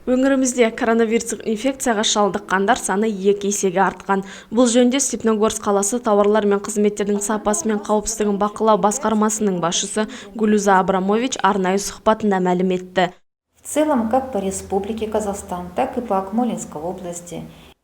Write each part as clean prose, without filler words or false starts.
Өңірімізде коронавирустық инфекцияға шалдыққандар саны 2 есеге артқан. Бұл жөнінде Степногорск қаласы тауарлар мен қызметтердің сапасы мен қауіпсіздігін бақылау басқармасының басшысы Гулюза Абрамович арнайы сұхбатында мәлім етті. В целом, как по Республике Казахстан, так и по Акмолинской области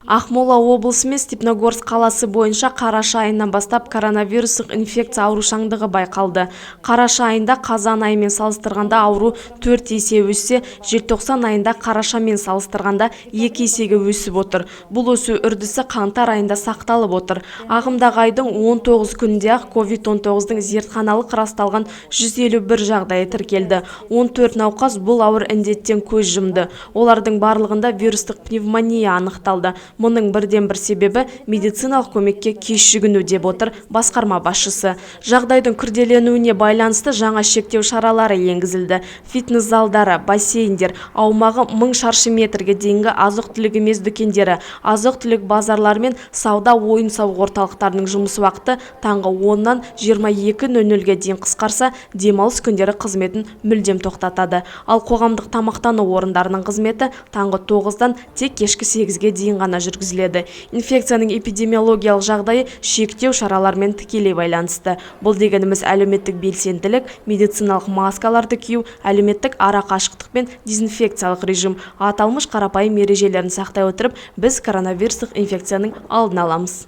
Ақмола облысы мен Степногорск қаласы бойынша қараша айынан бастап коронавирустық инфекция аурушаңдығы байқалды. Қараша айында қазан айымен салыстырғанда ауру 4 есе өссе, желтоқсан айында қарашамен салыстырғанда 2 есеге өсіп отыр. Бұл өсу үрдісі қаңтар айында сақталып отыр. Ағымдағы айдың 19 күнінде-ақ COVID-19-дың зертханалық расталған 151 жағдайы тіркелді. 14 науқас бұл ауыр індеттен көз жұмды. Олардың барлығында вирустық пневмония анықталды. Мұның бірден бір себебі – медициналық көмекке кеш жүгіну, деп отыр басқарма басшысы. Жағдайдың күрделенуіне байланысты жаңа шектеу шаралары енгізілді. Фитнес залдары, бассейндер, аумағы 1000 шаршы метрге дейінгі азық-түлік емес дүкендері, азық-түлік базарлары мен сауда ойын-сауық орталықтарының жұмыс уақыты таңғы 10-нан 22:00-ге дейін қысқарса, демалыс күндері қызметін мүлдем тоқтатады. Ал қоғамдық тамақтану орындарының қызметі таңғы 9-дан тек кешкі 8-ге дейін ғана жүргізіледі. Инфекцияның эпидемиологиялық жағдайы шектеу шараларымен тікелей байланысты. Бұл дегеніміз – әлеуметтік белсенділік, медициналық маскаларды кию, әлеуметтік ара қашықтық пен дезинфекциялық режим. Аталмыш қарапайым ережелерін сақтай отырып, біз коронавирустық инфекцияның алдын аламыз.